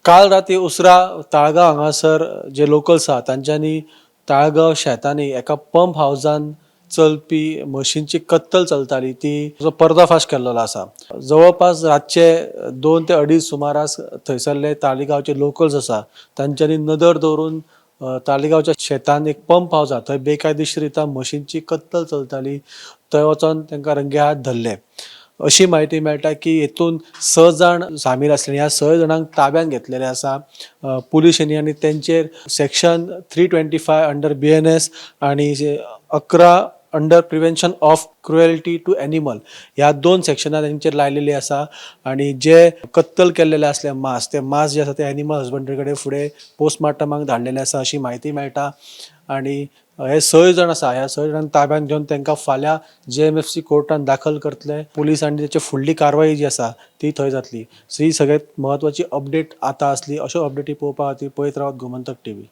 काल राती उसरा ताळगांव हांगासर जे लोकल्स आसा तांच्यांनी ताळगांव शेतांनी एका पंप हावजान चलपी मशीनची कत्तल चलताली ती जो पर्दाफाश केल्लो आसा. जवळपास रातचे 2 ते 2.5 सुमारास थंयसरले तालिगांवचे लोकल्स आसा तांच्यांनी नदर दवरून तालिगांवच्या शेतान एक पंप हावज आसा, थंय बेकायदेशीर रित्या मशीनची कत्तल चलताली, थंय वचोन तांकां रंगे हात धरले अशी म्हायती मेळटा की हेतून 6 जाण सामील आसले. ह्या 6 जाणांक ताब्यात घेतलेले आसा पुलिशेंनी आनी तेंचेर section 325 under BNS आनी 11 under prevention of cruelty to animal ह्या दोन सेक्शनां तेंचेर लायलेली आसा. आनी जे कत्तल केल्लेले आसले मांस, ते मांस जे आसा ते एनिमल हजबंड्री कडेन फुडें पोस्टमार्टमाक धाडलेले आसा अशी म्हायती मेळटा. आनी हे 6 जाण आसा, ह्या 6 जाणांक ताब्यात घेवन तांकां फाल्यां जेएमएफसी कोर्टान दाखल करतले पुलीस आनी तेची फुडली कारवाई जी आसा ती थंय जातली. सो ही सगळ्यात म्हत्वाची अपडेट आतां आसली. अश्यो अपडेटी पळोवपा खातीर पळयत रावात गोमंतक टीव्ही.